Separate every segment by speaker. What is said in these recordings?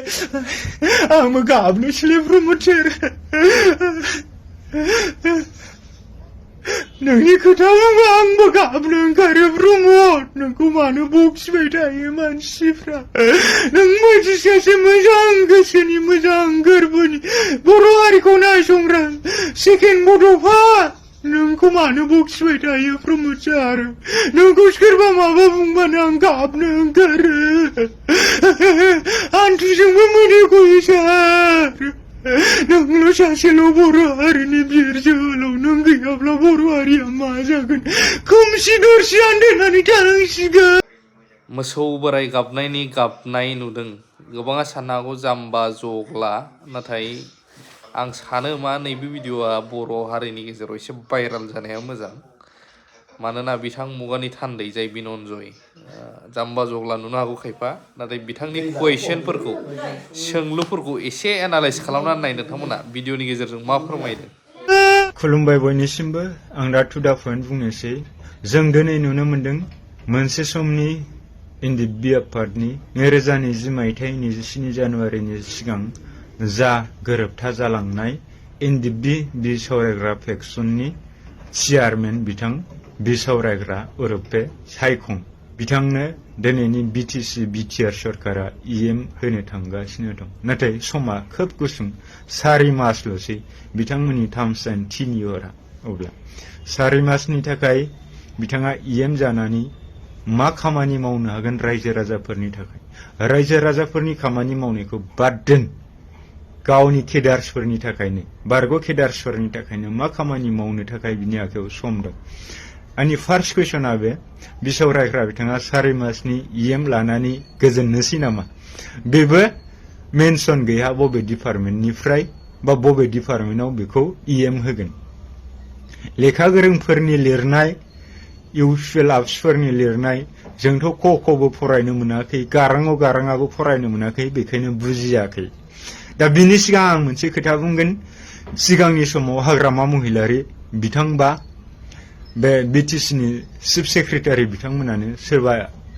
Speaker 1: आंबो गाबनोसैलै प्रमद नोंनि खोथा बुंबा आंबो गाबनो ओंखारो प्रमद नोंखौ मानो बखिबाय थायो मानसिफ्रा नों बायदि सासे मोजां गोसोनि मोजां गोरबोनि बर' हारिखौ नायसंग्रा सेकेन्ड बड'फा नोंखौ मानो बखिबाय थायो प्रमद सार नोंखौ सोरबा माबा बुंबानो आं गाबनो ओंखारो हान्थुजोंबो मोदै गयो सार नोंल' सासेल' बर' हारिनि बिर जोहोलाव नों गैयाब्ला बर' हारिया मा जागोन खोमसि दरसि आन्दायनानै थानांसिगोन
Speaker 2: मोसौ बोराय गाबनायनि गाबनाय नुदों गोबाङा साननो हागौ जाम्बा जग्ला नाथाय आं सानो मा नैबे भिडिअआ बर' हारिनि गेजेराव एसे भाइराल जानाया मोजां मानोना बिथां मुगानि थान्दै जाय बिनन्जय जाम्बा जग्ला नुनो हागौ खायफा नाथाय बिथांनि कुइसनफोरखौ सोंलुफोरखौ एसे एनालाइज खालामनानै नाय नोंथांमोना भिडिअनि गेजेरजों मा फोरमायदों
Speaker 1: खुलुमबाय बयनिसिमबो आं दा टु दा पइन्ट बुंनोसै जों दिनै नुनो मोन्दों मोनसे समनि एनडिएफबि आफादनि 2020 मायथाइनि 27 जानुवारिनि सिगां जा गोरोबथा जालांनाय एनडिएफबि बिसावरायग्रा फेक्सननि चेयारमेन बिथां बिसावरायग्रा उरुफे सायखं बिथांनो दिनैनि बिटिसि बिटिआर सरकारा इएम होनो थांगासिनो दं नाथाय समा खोब गुसुं 4 मासल'सै बिथांमोननि टार्म्स एन्ड टेन्युअरआ अब्ला 4 मासनि थाखाय बिथाङा इएम जानानै मा खामानि मावनो हागोन रायजो राजाफोरनि थाखाय रायजो राजाफोरनि खामानि मावनायखौ बाद दोन गावनि केडार्सफोरनि थाखायनो बारग' केडार्सफोरनि थाखायनो मा खामानि मावनो थाखाय बिनि आखायाव सम दं आंनि फार्स्ट कुइसना बे बिसावरायग्रा बिथाङा 4 मासनि इएम लानानै गोजोननोसै नामा बेबो मेनसन गैया बबे डिपार्टमेन्टनिफ्राय बा बबे डिपार्टमेन्टआव बेखौ इएम होगोन लेखा गोरोंफोरनि लिरनाय इउपिएल आप्सफोरनि लिरनाय जोंथ' क'बो फरायनो मोनाखै गाराङाबो फरायनो मोनाखै बेखायनो बुजियाखै दा बिनि सिगां आं मोनसे खोथा बुंगोन सिगांनि समाव हाग्रामा महिलारि बिथांबा बे बिटिसिनि चिफ सेक्रेटारि बिथांमोनानो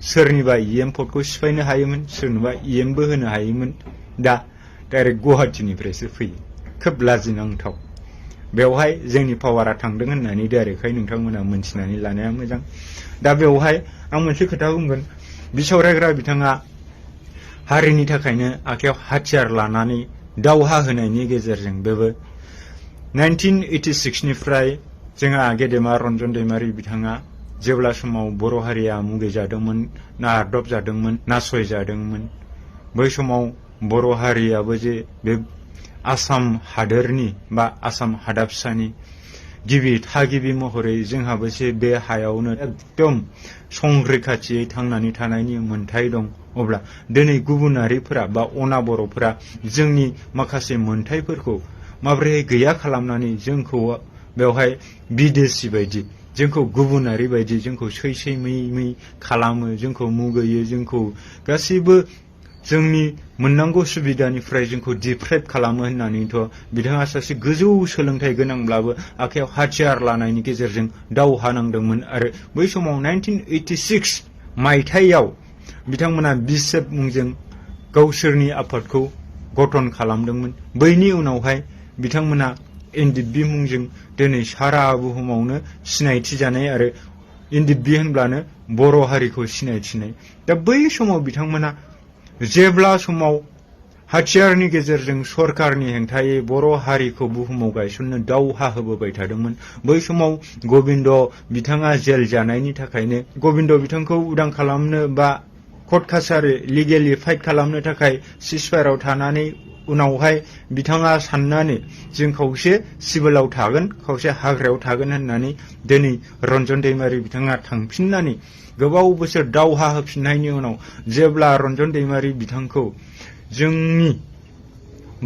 Speaker 1: सोरनिबा इएम पदखौ सिफायनो हायोमोन सोरनोबा इएमबो होनो हायोमोन दा डाइरेक्ट गुवाहाटीनिफ्रायसो फैयो खोब लाजिनांथाव बेवहाय जोंनि पावारा थांदों होननानै डाइरेक्टहाय नोंथांमोना मोनथिनानै लानाया मोजां दा बेवहाय आं मोनसे खोथा बुंगोन बिसावरायग्रा बिथाङा हारिनि थाखायनो आखायाव हाथियार लानानै दावहा होनायनि गेजेरजों बेबो 1986 निफ्राय जोंहा गेदेमा रन्जन दैमारि बिथाङा जेब्ला समाव बर' हारिया मुगैजादोंमोन नारदबजादोंमोन नासयजादोंमोन बै समाव बर' हारियाबो जे बे आसाम हादोरनि बा आसाम हादाबसानि गिबि थागिबि महरै जोंहाबो जे बे हायावनो एकदम संरैखाथियै थांनानै थानायनि मोन्थाय दं अब्ला दिनै गुबुनारिफोरा बा अना बर'फोरा जोंनि माखासे मोन्थायफोरखौ माबोरै गैया खालामनानै जोंखौ बेवहाय बिदेशी बायदि जोंखौ गुबुनारि बायदि जोंखौ सै मै खालामो जोंखौ मुगैयो जोंखौ गासैबो जोंनि मोननांगौ सुबिदानिफ्राय जोंखौ डिप्राइभ खालामो होननानैथ' बिथाङा सासे गोजौ सोलोंथाइ गोनांब्लाबो आखायाव हाथियार लानायनि गेजेरजों दावहा नांदोंमोन आरो बै समाव 1986 मायथाइयाव बिथांमोना बिसेफ मुंजों गावसोरनि आफादखौ गठन खालामदोंमन बैनि उनावहाय बिथांमोना एनडिएफबि मुंजों दिनै सारा बुहुमावनो सिनायथि जानाय आरो एनडिएफबि होनब्लानो बर' हारिखौ सिनायथिनाय दा बै समाव बिथांमोना जेब्ला समाव हाथियारनि गेजेरजों सरकारनि हेंथायै बर' हारिखौ बुहुमाव गायसननो दावहा होबोबाय थादोंमोन बै समाव गबिन्द बिथाङा जेल जानायनि थाखायनो गबिन्द बिथांखौ उदां खालामनो बा कर्ट कासारि लिगेलि फाइट खालामनो थाखाय सिजफायाराव थानानै उनावहाय बिथाङा साननानै जों खावसे सिभिलाव थागोन खावसे हाग्रायाव थागोन होननानै दिनै रन्जन दैमारि बिथाङा थांफिननानै गोबाव बोसोर दावहा होफिननायनि उनाव जेब्ला रन्जन दैमारि बिथांखौ जोंनि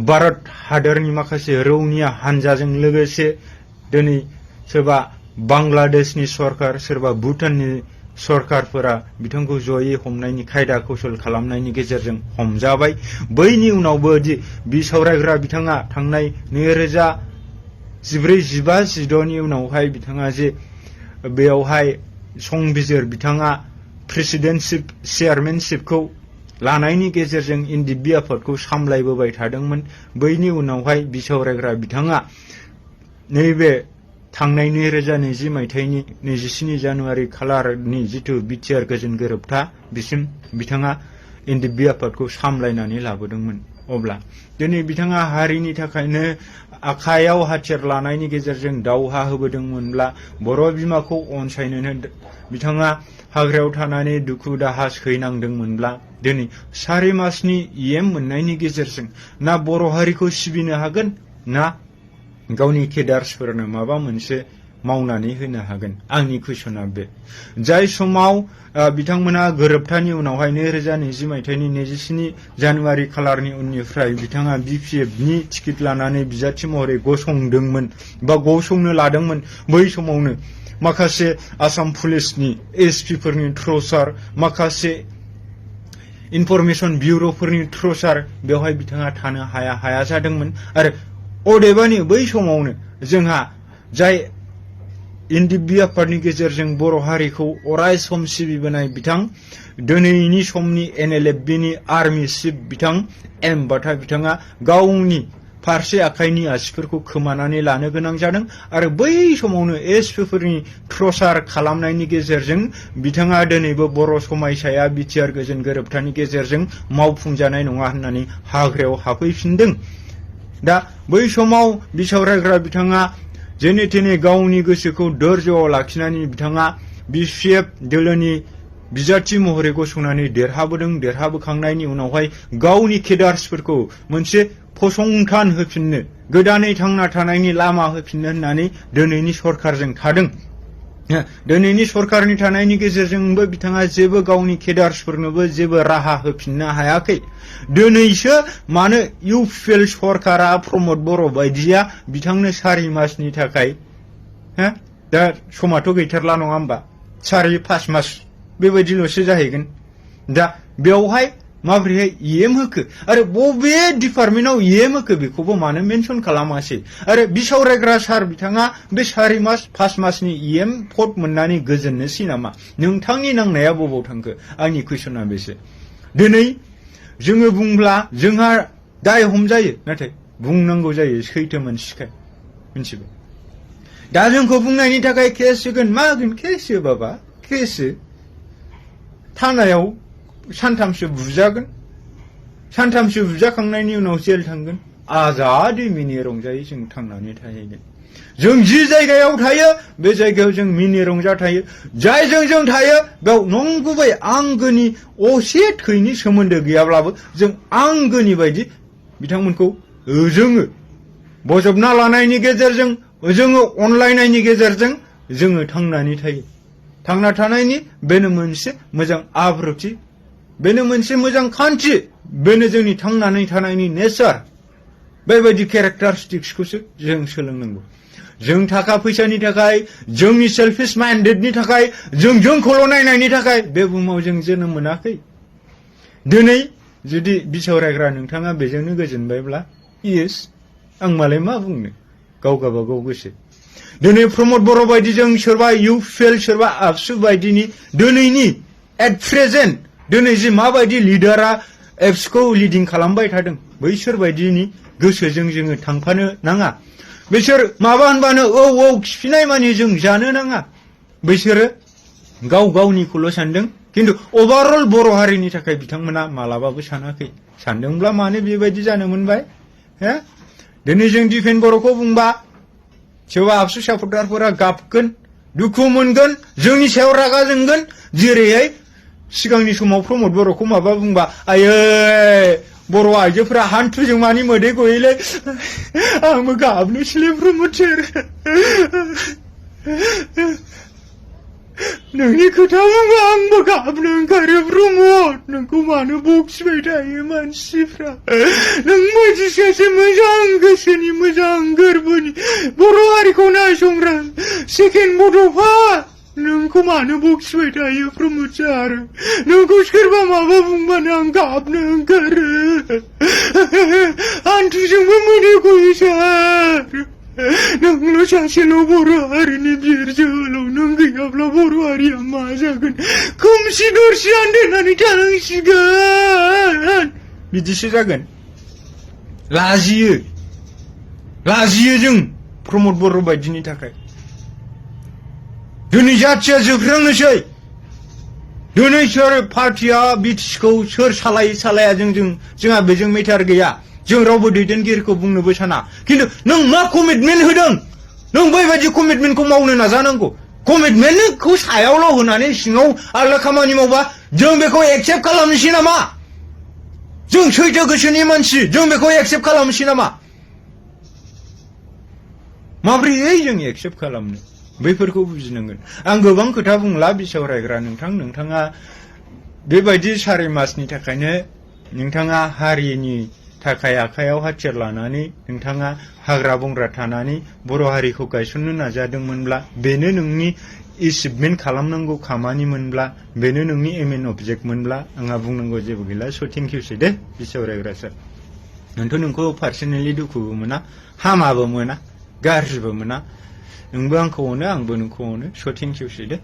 Speaker 1: भारत हादरनि माखासे रौनिया हानजाजों लोगोसे दिनै सोरबा बांलादेशनि सरकार सोरबा भुटाननि सरकारफोरा बिथांखौ जयै हमनायनि खायदा कौशल खालामनायनि गेजेरजों हमजाबाय बैनि उनावबो दि बिसावरायग्रा बिथाङा थांनाय 2014-15-16 उनावहाय बिथाङा जे बेयावहाय संबिजिर बिथाङा प्रेसिडेन्टशिप चेयारमेनशिपखौ लानायनि गेजेरजों इनडिबि आफादखौ सामलायबोबाय थादोंमोन। बैनि उनावहाय बिसावरायग्रा बिथाङा नैबे थांनाय 2020 मायथाइनि 27 जानुवारि खालारनि जिथु बिटिआर गोजोन गोरोबथा बिसिम बिथाङा इनडिबि आफादखौ सामलायनानै लाबोदोंमोन। अब्ला दिनै बिथाङा हारिनि थाखायनो आखायाव हाथियार लानायनि गेजेरजों दावहा होबोदोंमोनब्ला बर' बिमाखौ अनसायनोनो बिथाङा हाग्रायाव थानानै दुखु दाहा सैनांदोंमोनब्ला दिनै 4 मासनि EM मोननायनि गेजेरजों ना बर' हारिखौ सिबिनो हागोन ना गावनि केडार्सफोरनो माबा मोनसे मावनानै होनो हागोन। आंनि कुइसना बे जाय समाव बिथांमोना गोरोबथानि उनावहाय 2020 मायथाइनि 27 जानुवारि खालारनि उननिफ्राय बिथाङा BPFनि टिकेट लानानै बिजाथि महरै गसंदोंमोन बा गसंनो लादोंमोन। बै समावनो माखासे आसाम पुलिसनि एसपिफोरनि थ्रसार माखासे इनफरमेशन बिउर'फोरनि थ्रसार बेवहाय बिथाङा थानो हाया जादोंमोन। आरो अदेबानि बै समावनो जोंहा जाय इनडिबि आफादनि गेजेरजों बर' हारिखौ अराय सम सिबिबोनाय बिथां दिनैनि समनि NLFBनि आर्मि चिफ बिथां एम बाथा बिथाङा गावनि फारसे आखाइनि आसिफोरखौ खोमानानै लानो गोनां जादों। आरो बै समावनो एसपिफोरनि थ्रसार खालामनायनि गेजेरजों बिथाङा दिनैबो बर' समायसाया बिटिआर गोजोन गोरोबथानि गेजेरजों मावफुंजानाय नङा होननानै हाग्रायाव हाबफैफिनदों। दा बै समाव बिसावरायग्रा बिथाङा जेने थेने गावनि गोसोखौ धोर्यआव लाखिनानै बिथाङा BPF दोलोनि बिजाथि महरै गसंनानै देरहाबोदों। देरहाबोखांनायनि उनावहाय गावनि केडार्सफोरखौ मोनसे फसंथान होफिननो गोदानै थांना थानायनि लामा होफिननो होननानै दिनैनि सरखारजों थादों। दिनैनि सरखारनि थानायनि गेजेरजोंबो बिथाङा जेबो गावनि केडार्सफोरनोबो जेबो राहा होफिननो हायाखै। दिनैसो मानो UPL सरकारा प्रमद बर' बायदिया बिथांनो 4 मासनि थाखाय दा समाथ' गैथारला नङा होमबा 4-5 मास बेबायदिल'सो जाहैगोन। दा बेवहाय माबोरैहाय EM होखो आरो बबे डिपार्टमेन्टआव EM होखो बेखौबो मानो मेनसन खालामासै। आरो बिसावरायग्रा सार बिथाङा बे 4 मास 5 मासनि EM पद मोननानै गोजोननोसै नामा? नोंथांनि नांनाया बबाव थांखो? आंनि कुइसना बेसो। दिनै जोङो बुंब्ला जोंहा दाय हमजायो, नाथाय बुंनांगौ जायो सैथो मोनसिखाय मिथिबाय। दा जोंखौ बुंनायनि थाखाय केस होगोन मा होगोन? केस हो बाबा, केस हो। थानायाव सानथामसो बुजागोन, सानथामसो बुजाखांनायनि उनाव जेल थांगोन। आजादि मिनि रंजायै जों थांनानै थाहैगोन। जों जि जायगायाव थायो बे जायगायाव जों मिनि रंजा थायो। जायजों जों थायो बेयाव नंगुबै आंगोनि असे थैनि सोमोन्दो गैयाब्लाबो जों आंगोनि बायदि बिथांमोनखौ जोङो बजबना लानायनि गेजेरजों जोङो अनलायनायनि गेजेरजों जोङो थांनानै थायो। थांना थानायनि बेनो मोनसे मोजां आब्रुथि, बेनो मोनसे मोजां खान्थि, बेनो जोंनि थांनानै थानायनि नेचार। बेबायदि केरेक्टारिस्टिक्सखौसो जों सोलोंनांगौ। जों थाखा फैसानि थाखाय, जोंनि सेल्फिश माइन्डेडनि थाखाय, जोंखौल' नायनायनि थाखाय बे बुहुमाव जों जोनोम मोनाखै। दिनै जुदि बिसावरायग्रा नोंथाङा बेजोंनो गोजोनबायब्ला येस, आं मालाय मा बुंनो, गाव गावबागाव गोसो। दिनै प्रमद बर' बायदिजों सोरबा UPL सोरबा आबसु बायदिनि दिनैनि एट प्रेजेन्ट दिनै जि माबायदि लिडारा एप्सखौ लिडिं खालामबाय थादों बैसोर बायदिनि गोसोजों जोङो थांफानो नाङा। बिसोर माबा होनबानो औ खिफिनाय मानि जों जानो नाङा। बैसोरो गाव गावनिखौल' सानदों, खिन्थु अभारअल बर' हारिनि थाखाय बिथांमोना मालाबाबो सानाखै। सानदोंब्ला मानो बेबायदि जानो मोनबाय? दिनै जों दिफेन बर'खौ बुंबा सोरबा आबसु सापर्टारफोरा गाबगोन, दुखु मोनगोन, जोंनि सायाव रागा जोंगोन। जेरैहाय सिगांनि समाव प्रमद बर'खौ माबा बुंबा आयै बर' आइजोफोरा हान्थुजों मानि मोदै गयोलै, आंबो गाबनोसैलै प्रमद सार। नोंनि खोथा बुंबा आंबो गाबनो ओंखारो प्रमद। नोंखौ मानो बखिबाय थायो मानसिफ्रा? नों बायदि सासे मोजां गोसोनि, मोजां गोरबोनि बर' हारिखौ नायसंग्रा सेकेन्ड बड'फा नोंखौ मानो बखिबाय थायो प्रमद सार? नोंखौ सोरबा माबा बुंबानो आं गाबनो ओंखारो, हान्थुजोंबो मोदै गयो सार। नोंल' सासेल' बर' हारिनि बिर जोहोलाव, नों गैया गैयाब्ला बर' हारिया मा जागोन खोमसि दरसि आन्दायनानै थानांसिगोन बिदिसो जागोन लाजियो जों प्रमद बर' बायदिनि थाखाय दिनै जाथिया जोबस्रांनोसै दिनै सोर पार्टिया बिटिसिखौ सोर सालाया जोंहा बेजों मेटार गैया जों रावबो दैदेनगिरिखौ बुंनोबो साना खिन्थु नों मा कमिटमेन्ट होदों नों बैबायदि कमिटमेन्टखौ मावनो नाजानांगौ कमिटमेन्टखौ सायावल' होनानै सिङाव आलदा खामानि मावबा जों बेखौ एक्सेप्ट खालामनोसै नामा जों सैथो गोसोनि मानसि जों बेखौ एक्सेप्ट खालामनोसै नामा माब्रैयै जों एक्सेप्ट खालामनो बैफोरखौ बुजिनांगोन आं गोबां खोथा बुंला बिसावरायग्रा नोंथाङा बेबायदि 4 मासनि थाखायनो नोंथाङा हारिनि थाखाय आखायाव हाथियार लानानै नोंथाङा हाग्रा बंग्रा थानानै बर' हारिखौ गायसननो नाजादोंमोनब्ला बेनो नोंनि एचिभमेन्ट खालामनांगौ खामानिमोनब्ला बेनो नोंनि एम एन अबजेक्टमोनब्ला आंहा बुंनांगौ जेबो गैला स' थेंक इउसै दे बिसावरायग्रा सार आंथ' नोंखौ पार्सनेलि दुखुबो मोना हामाबो मोना गाज्रिबो मोना नोंबो आंखौ अनो आंबो नोंखौ अनो स' थेंक इउसै दे